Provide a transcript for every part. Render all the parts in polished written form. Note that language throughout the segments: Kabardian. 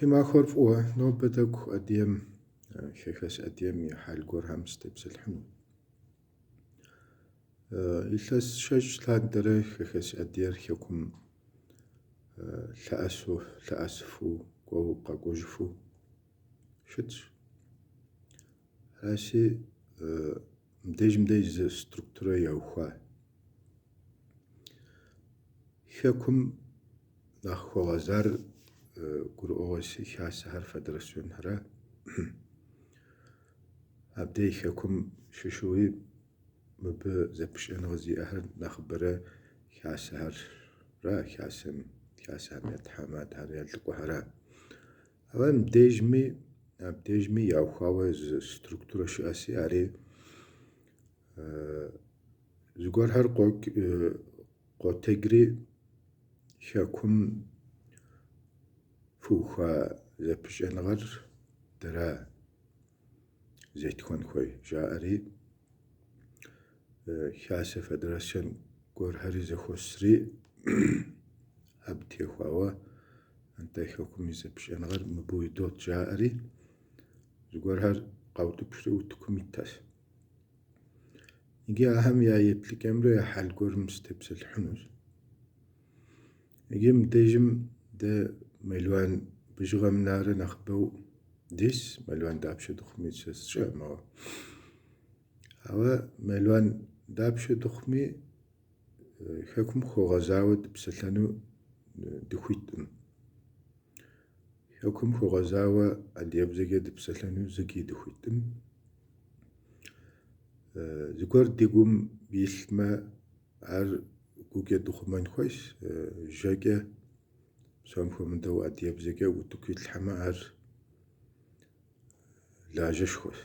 Фи махуэр фӏыуэ, нобэ тӏэкӏу Адыгэм, хэхэс Адыгэм и хьэл гуэрхэм сытепсэлъыхьыну. Илъэс щэщӏ лъандэрэ хэхэс Адыгэр хэкум лъэӏэсу, лъэӏэсыфу, кӏуэу къэкӏуэжыфу щытщ. Араси, мыбдежым деж зы структурэ яухуа. Хэкум нэхъ хуэгъэзар гурыӏуэгъуэщи, хасэхэр федерасионхэра. Абдей хэкум щыщуи мыбы зэпыщӏэныгъэ зиӏэхэр нэхъыбэрэ хасэхэра, хасэм, хасэхэм я тхьэмадэхэр, я лӏыкӏуэхэра. Ауэ мыбдежми, абдежми яухуауэ зы структурэ щыӏэси, ари зыгуэрхэр къотэджри хэкум фыухуа зэпыщӏэныгъэр дэра зетхуэн хуей, жаӏэри хасэ федерасион гуэрхэри зэхуосри абы техуауэ нтӏэ хэкум и зэпыщӏэныгъэр мыбы идот, жаӏэри зыгуэрхэр къаутӏыпщри утыкум итэщ. Иджы ахэм я еплъыкӏэмрэ я хьэл гуэрым сытепсэлъыхьынущ. Иджы мыбдежым дэ мелуан бжыгъэм нэрэ нэхъыбэу дис, мелуан дапщэ дыхъуми сэ сщӏэкъым, ауэ. Ауэ мелуан дапщэ дыхъуми хэкум хуэгъэзауэ дыпсэлъэну дыхуиткъым. Хэкум хуэгъэзауэ адыгэбзэкӏэ дыпсэлъэну зыкӏи дыхуиткъым. Зыгуэр ди гум илъмэ, ар гукӏэ дыхъумэн хуейщ, жьэкӏэ, псом хуэмыдэу адыгэбзэкӏэ утыку итлъхьэмэ, ар лажьэшхуэщ.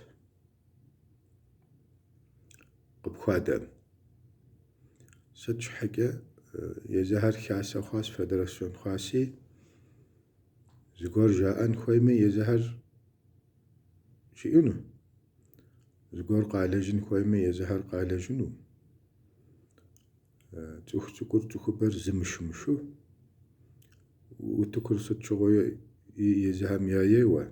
Къыпхуадэкъым. Сыт щхьэкӏэ езыхэр хасэ хъуащ, федерасион хъуащи, зыгуэр жаӏэн хуеймэ, езыхэр жиӏэну. Зыгуэр къалэжьын хуеймэ, езыхэр къалэжьыну. Цӏыху цӏыкӏур, цӏыхубэр зымы щымыщу, утыкур сыт щыгъуи езыхэм яейуэ.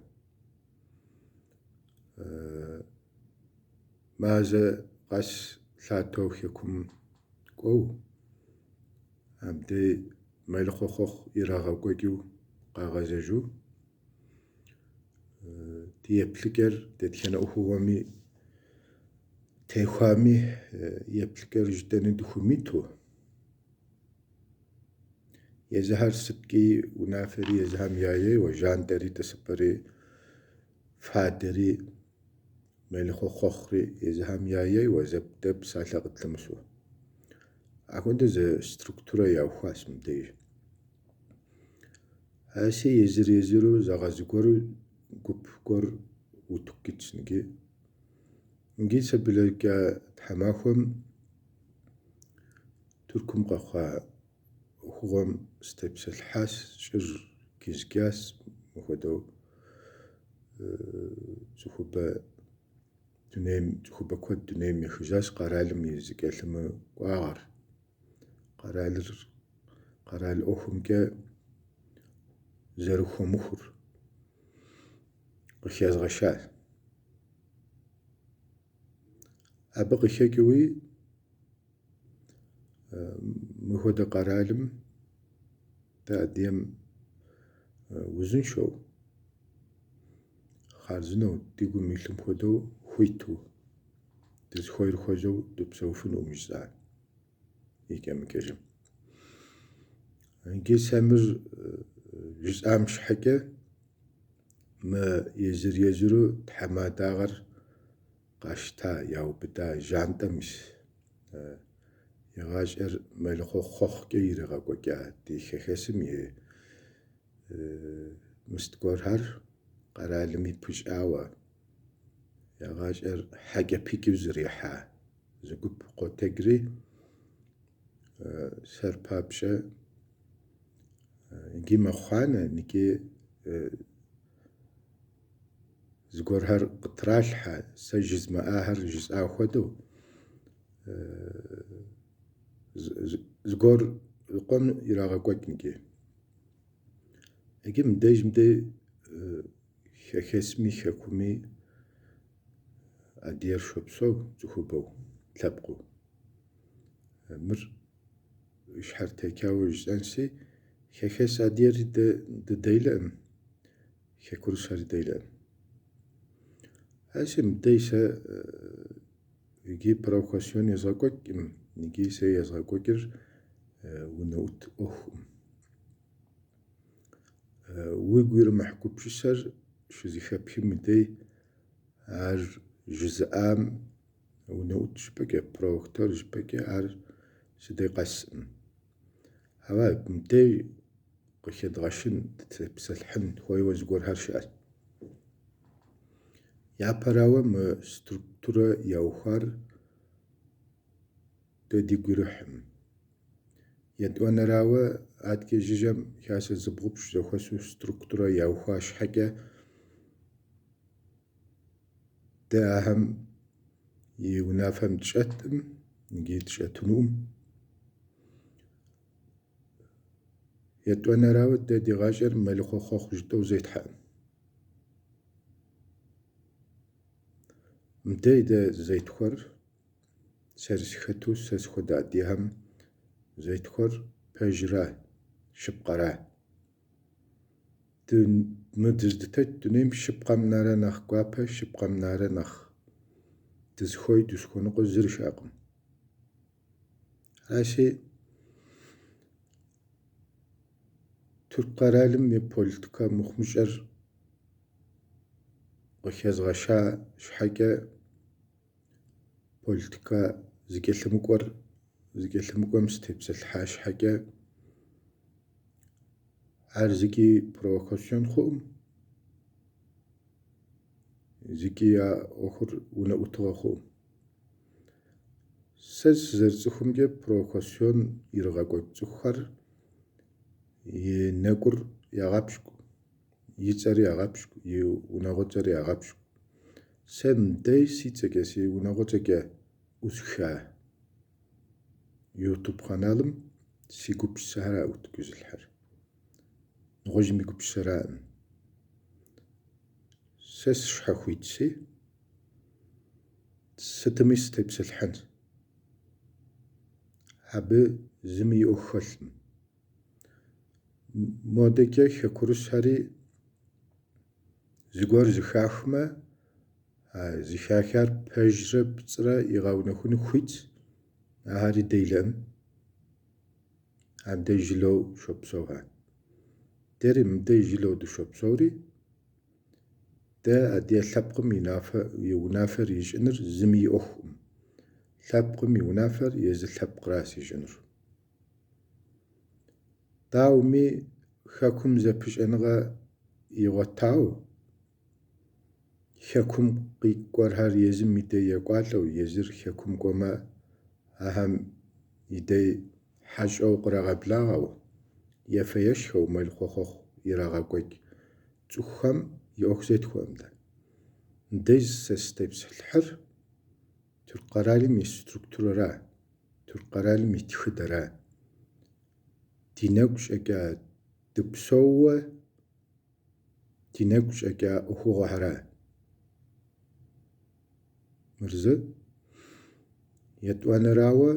Мазэ къэс лъатэу хэкум кӏуэу, абдей мэлыхъуэ хъуэхъу ирагъэкӏуэкӏыу къагъэзэжу, ди еплъыкӏэр дэтхэнэ ӏуэхугъуэми техуами еплъыкӏэр жытӏэну дыхуимыту, езыхэр сыткӏи унафэри езыхэм яейуэ, жьантӏэри тӏысыпӏэри фадэри мэлыхъуэ хъуэхъури езыхэм яейуэ, зэ дэ псалъэ къытлъымысу. Апхуэдэу зы структурэ яухуащ мыбдеж. Аси езыр-езыру зэгъэзыгуэру гуп гуэр утыку итщ иджы. Иджы сэ блэкӏа тхьэмахуэм Тыркум къэхъуа ӏуэхугъуэм сытепсэлъыхьащ, щӏыр кӏызыкӏащ, мыхуэдэу цӏыхубэ дунейм, цӏыхубэ куэд дунейм ехыжащ къэралым и зэкӏэлъымыкӏуагъэр. Къэралыр къэрал ӏуэхумкӏэ зэрыхуэмыхур къыхэзгъэщащ. Абы къыхэкӏыуи мыхуэдэ къэралым дэ адыгэм узыншэу, хъарзынэу, ди гум илъым хуэдэу хуиту, дызыхуейр хуэзэу дыпсэуфынукъым жысӏа икӏэм-икӏэжым. Иджы сэ мыр жысӏам щхьэкӏэ мы езыр-езыру тхьэмадагъэр къащта, яубыда жьантӏэм ис и гъащӏэр мэлыхъуэ хъуэхъукӏэ иригъэкӏуэкӏа ди хэхэсым и мыст гуэрхэр къэралми пыщӏауэ, я гъащӏэр хьэкӏэ-пыкӏэу зэрихьа зы гуп къотэджри, сэр папщӏэ икӏи мэхъуанэ, икӏи зыгуэрхэр къытралъхьэ, сэ жызмыӏахэр жысӏа хуэдэу, зыгуэр зыкъом ирагъэкӏуэкӏ икӏи. Икӏи мыбдежым дей. Хэхэсми хэкуми адыгэр щопсэу цӏыхубэу, лъэпкъыу. Мыр щхьэр течауэ жысӏэнси, хэхэс адыгэри дыделэкъым, хэкурысхэри делэкъым. Аращи, мыбдеж сэ иджы провокацион езгъэкӏуэкӏкъым, иджы сэ езгъэкӏуэкӏыр унэӏут ӏуэхукъым. Уигу иримыхь гупсысэр щызэхэпхым и дей ар жызыӏам унэӏут жыпӏэкӏэ, провокатор жыпӏэкӏэ ар си дей къэскъым. Ауэ мыбдей къыхэдгъэщын, дытепсэлъыхьын хуейуэ зыгуэрхэр щыӏэщ. Япэрауэ, мы структурэ яухуар дэ дигу ирихькъым. Етӏуанэрауэ, адэкӏэ жыжьэм хасэ зыбгъупщӏ зэхуэсу структурэ яухуа щхьэкӏэ, дэ ахэм и унафэм дыщӏэткъым, икӏи дыщӏэтынукъым. Етӏуанэрауэ, дэ ди гъащӏэр мэлыхъуэ хъуэхъу жытӏэу зетхьэкъым. Мыбдей дэ зетхуэр Сэри сыхэту сэ схуэдэ адыгэхэм зетхуэр пэжра, щыпкъэра? Мы дыздытет дунейм щыпкъэм нэрэ нэхъ гуапэ, щыпкъэм нэрэ нэхъ дызыхуей, дызыхуэныкъуэ зыри щыӏэкъым. Аращи, Тырку къэралым и политикэ мыхъумыщӏэр къыхэзгъэща щхьэкӏэ политикэ зыкӏэлъымыкӏуэр, зыкӏэлъымыкӏуэм сытепсэлъыхьа щхьэкӏэ, ар зыкӏи провокацион хъуӏым, зыкӏи а ӏуэхур унэӏутыгъэ хъуӏым. Сэ сызэрыцӏыхумкӏэ провокацион ирыгъэкӏуэкӏ цӏыхухэр и нэкӏур ягъэпщкӏу, и цӏэр ягъэпщкӏу, и унагъуэцӏэр ягъэпщкӏу. Сэ мыбдей си цӏэкӏэ, си унагъуэцӏэкӏэ ӏусха Ютуб каналым си гупсысэхэра утыку изылъхьэр. Нэгъуэщӏым и гупсысэраӏым. Сэ сыщхьэхуитси, сытми сытепсэлъыхьынщ. Абы зыми и ӏуэху хэлъкъым. Модэкӏэ хэкурысхэри зыгуэр зэхахмэ, а зэхахар пэжрэ пцӏырэ игъэунэхуну хуитщ, ахэри делэкъым. Абдей жылэу щопсэухэр. Дэри мыбдей жылэу дыщопсэури, дэ адыгэ лъэпкъым и унафэр ищӏыныр зыми и ӏуэхукъым. Лъэпкъым и унафэр езы лъэпкъращ ищӏынур. Дауми, хэкум зэпыщӏэныгъэ игъуэтауэ, хэкум къикӏуэрхэр езым и дей екӏуалӏэу, езыр хэкум кӏуэмэ, ахэм и дей хьэщӏэу кърагъэблагъэу, ефэ-ешхэу, мэлыхъуэ хъуэхъу ирагъэкӏуэкӏ цӏыхухэм и ӏуэху зетхуэкъым дэ. Мыбдеж сэ сытепсэлъыхьыр Тырку къэралым и структурэра, Тырку къэралым и тхыдэра. Ди нэгу щӏэкӏа дыпсэууэ ди нэгу щӏэкӏа ӏуэхугъуэхэра. Мыр зы. Етӏуанэрауэ,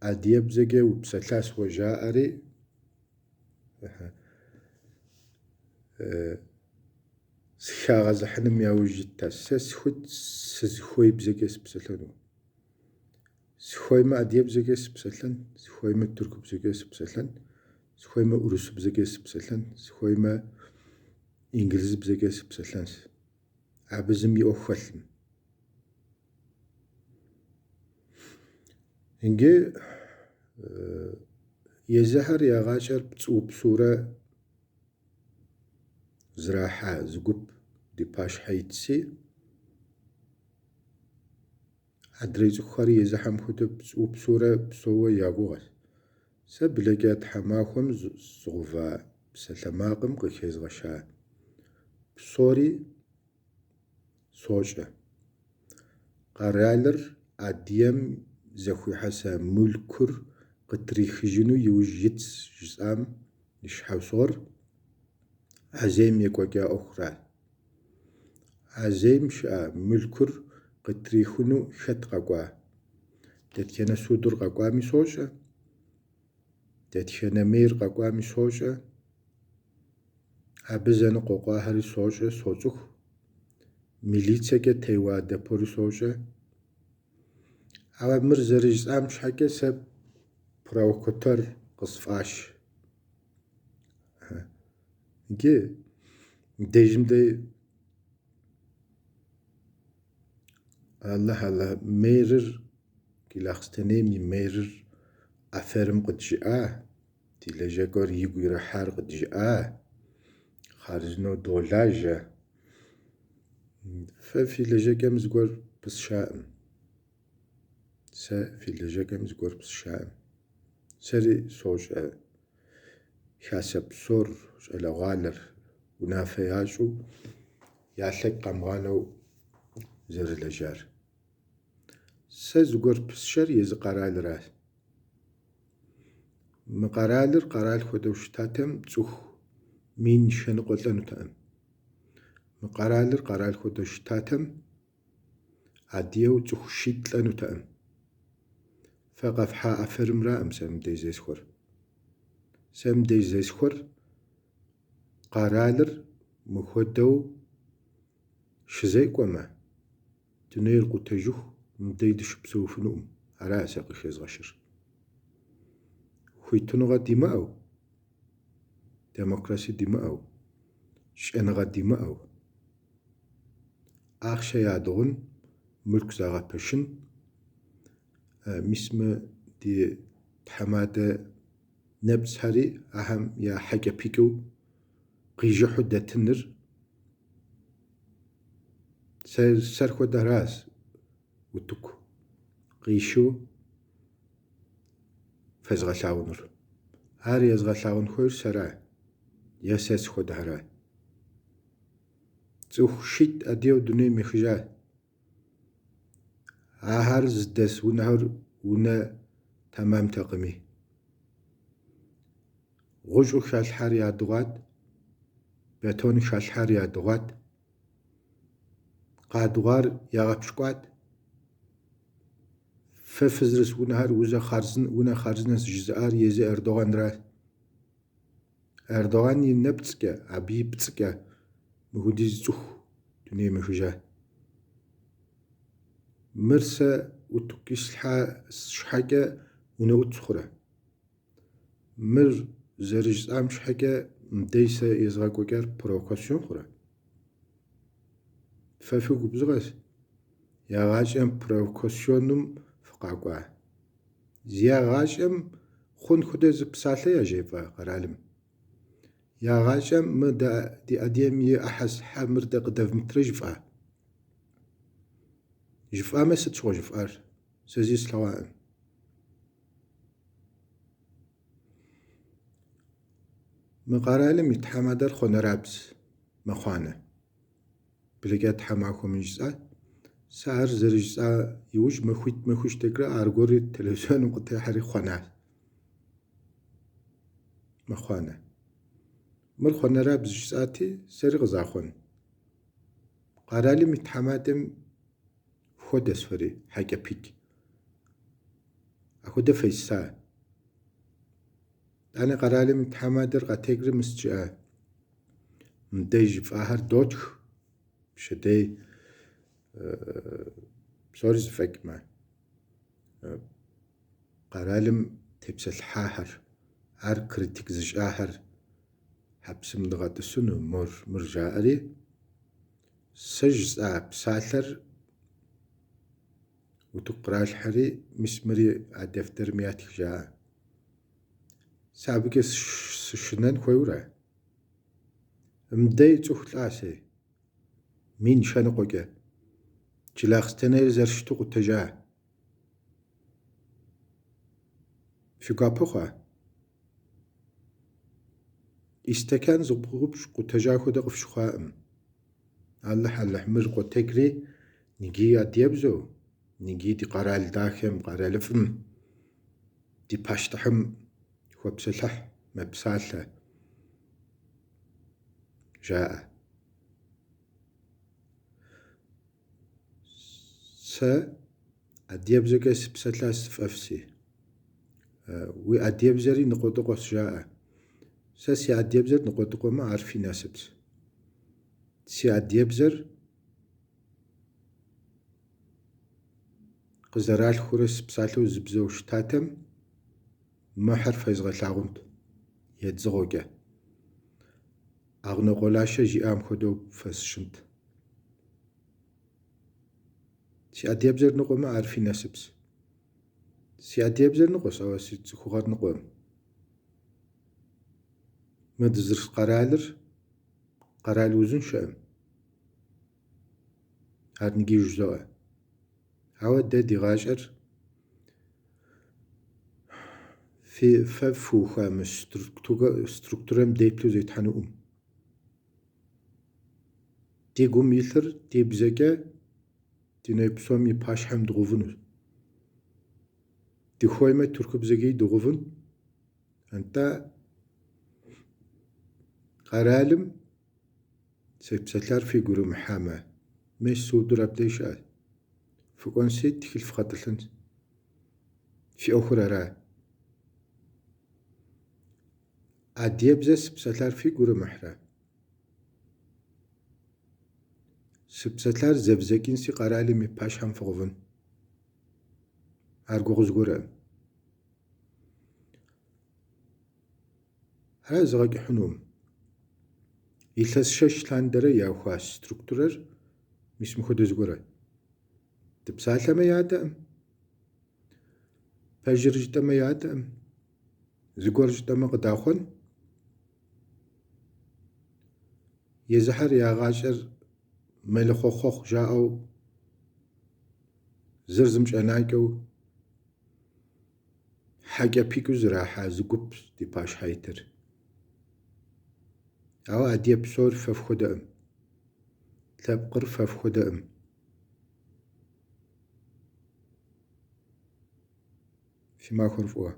адыгэбзэкӏэ упсэлъащ уэ жаӏэри, Сыхагъэзыхьыным яужь итащ. Сэ сыхуит сызыхуей бзэкӏэ сыпсэлъэну. Сыхуеймэ адыгэбзэкӏэ сыпсэлъэн, сыхуеймэ тыркубзэкӏэ сыпсэлъэн, сыхуеймэ урысыбзэкӏэ сыпсэлъэн, сыхуеймэ инглызыбзэкӏэ сыпсэлъэнщ. Абы зым и ӏуэху хэлъым. Иджы езыхэр я гъащӏэр пцӏыупсурэ Зрахьа зы гуп ди пащхьэ итси, адрей цӏыхухэри езыхэм хуэдэу пцӏыупсурэ псэууэ я гугъэщ. Сэ блэкӏа тхьэмахуэм згъэува псалъэмакъым къыхезгъэща псори сощӏэ. Къэралыр адыгэм зэхуихьэса мылъкур къытрихыжыну иужь итщ жысӏам и щхьэусыгъуэр. Азейм екӏуэкӏа ӏуэхура. Азейм щыӏэ мылъкур къытрихыну хэт къэкӏуа? Дэтхэнэ судыр къэкӏуами сощӏэ, дэтхэнэ мэр къэкӏуами сощӏэ, абы зэныкъуэкъуахэри сощӏэ, соцӏыху, милицэкӏэ теуа дэпори сощӏэ. Ауэ мыр зэрыжысӏам щхьэкӏэ сэ провокатор къысфӏащ. Иджы мыбдежым дей Алыхь-Алыхь мэрыр, Джылахъстэнейм и мэрыр аферым къыджиӏа, ди лэжьэкӏэр игу ирихьар къыджиӏа, хъарзынэу долажьэ. Фэ фи лэжьэкӏэм зыгуэр пысщаӏым. Сэ фи лэжьэкӏэм зыгуэр пысщаӏым. Сэри сощӏэ хасэ псор, щӏалэгъуалэр унафэ ящӏу, я лъэкӏ къамыгъанэу зэрылэжьар. Сэ зыгуэр пысщэр езы къэралыращ. Мы къэралыр къэрал хуэдэу щытатэм цӏыху 1100 лӏэнутэкъым. Мы къэралыр къэрал хуэдэу щытатэм адыгэу цӏыху щитӏ лӏэнутэкъым. Фэ къэфхьа аферымраӏым сэ мыбдеж зесхуэр. Сэ мыбдеж зесхуэр къэралыр мыхуэдэу щызекӏуэмэ, дунейр къутэжыху мыбдеж дыщыпсэуфынукъым. Ара сэ къыхэзгъэщыр. Хуитыныгъэ димыӏэу, демокраси димыӏэу, щӏэныгъэ димыӏэу, ахъшэ ядыгъун, мылъку зэгъэпэщын, мис мы ди тхьэмадэ нэпцӏхэри ахэм я хьэкӏэпыкӏыу къижыхьу дэтыныр сэр хуэдэращ утыку къишэу фезгъэлъагъунур. Ар езгъэлъагъун хуейр сэра е сэ схуэдэхэра? Цӏыху щитӏ адыгэу дунейм ехыжа. Ахэр зыдэс унэхэр унэ тэмэмтэкъыми. Гъущӏу халъхьар ядыгъуат, бетон халъхьар ядыгъуат, къадыгъуар ягъэпщкӏуат. Фэ фызэрыс унэхэр унэ хъарзынэщ жызыӏар езы Эрдогъанра. Эрдогъан и нэпцӏкӏэ, абы и пцӏыкӏэ мыхуэдиз цӏыху дунейм ехыжа. Мыр сэ утыку ислъхьа щхьэкӏэ унэӏут сыхъурэ? Мыр зэрыжысӏам щхьэкӏэ мыбдеж сэ езгъэкӏуэкӏар провокацион хъурэ? Фэ фыгубзыгъэщ, ягъащӏэм провокационым фыкъакӏуа. Ягъащӏэм хъун хуэдэ зы псалъэ яжефӏа къэралым. Ягъащӏэм мы дэ ди адыгэм и ӏыхьэ щхьэ мыр дэ къыдэвмытрэ жыфӏа? Жыфӏамэ сыт щыгъуэ жыфӏар? Сэ зи слъэгъуаӏым. Мы къэралым и тхьэмадэр хъуэнэрабз мэхъуанэ. Блэкӏа тхьэмахуэм жысӏа. Сэ ар зэрыжысӏа иужь махуитӏ махуищ дэкӏрэ аргуэру телевизионым къытехьэри хъуэнащ. Мэхъуанэ. Мыр хъуэнэрабз жысӏати, сэри къызахъуэн. Къэралым и тхьэмадэм хуэдэщ фэри, хьэкӏэпыкӏ. Ахуэдэ феса. Итӏанэ къэралым и тхьэмадэр къэтекӏри мыс жиӏа. Мыбдеж жыфӏахэр дотх, пщэдей псори зэфӏэкӏмэ. Къэралым тепсэлъыхьахэр, ар критик зыщӏахэр хьэпсым дгъэтӏысыну, мор мыр жаӏэри, сэ жысӏа псалъэр утыку къралъхьэри, мис мыри а дэфтэрым ятх жаӏэ. Сэ абыкӏэ сышынэн хуейуэрэ? Мыбдей цӏыху лӏаси, 1100-кӏэ. Джылахъстэнейр зэрыщыту къутэжа. Фи гуапэ хъуа? Истэкан зыбгъупщӏ къутэжа хуэдэ къыфщыхъуаӏым. Алыхь-Алыхь, мыр къотекри, ниги адыгэбзэу, ниги ди къэрал дахэм, къэралыфӏым, ди пащтыхьым хуопсэлъыхь, мэпсалъэ. Жаӏэ. Сэ адыгэбзэкӏэ сыпсэлъа сфӏэфӏси. Уи адыгэбзэри ныкъуэдыкъуэщ, жаӏэ. Сэ си адыгэбзэр ныкъуэдыкъуэмэ, ар фи насыпщ. Си адыгэбзэр къызэралъхурэ сыпсалъэу зы бзэу щытатэм, мыхьэр фэзгъэлъагъунт едзыгъуэкӏэ. Агънокъуэ Лашэ жиӏам хуэдэу фэсщынт. Си адыгэбзэр ныкъуэмэ, ар фи насыпщ. Си адыгэбзэр ныкъуэщ, ауэ си цӏыхугъэр ныкъуэкъым. Мы дызэрыс къэралыр къэрал узыншэкъым. Ар ныги жызоӏэ. Ауэ дэ ди гъащӏэр фи фэ фыухуа мы структурэм деплъу зетхьэнукъым. Ди гум илъыр ди бзэкӏэ дуней псом и пащхьэм дгъэувынущ. Дыхуеймэ, тыркубзэкӏи дгъэувын. Нтӏэ, къэралым сепсэлъар фигу иримыхьамэ, мес судыр абдеж щыӏэщ. Фыкӏуэнси, тхылъ фгъэтӏылъынщ. Фи ӏуэхур ара? Адыгэбзэ сыпсэлъар фигу иримыхьрэ? Сыпсэлъар зэвдзэкӏынси къэралым и пащхьэм фыгъэувын. Ар гугъу зыгуэркъым. Ара зыгъэкӏыхьынум? Илъэс щэщ лъандэрэ яухуа структурэр мис мыхуэдэ зыгуэрэ. Дыпсалъэмэ ядэӏым, пэжыр жытӏэмэ ядэӏым, зыгуэр жытӏэмэ къыдахъуэн. Езыхьэр я гъащӏэр мэлыхъуэ хъуэхъу жаӏэу, зыр зым щӏэнакӏэу, Хьэкӏэпыкӏыу зэрахьа зы гуп ди пащхьэ итыр. Ауэ адыгэ псор фэ фхуэдэкъым. Лъэпкъыр фэ фхуэдэкъым. Фи махуэр фӏыуэ.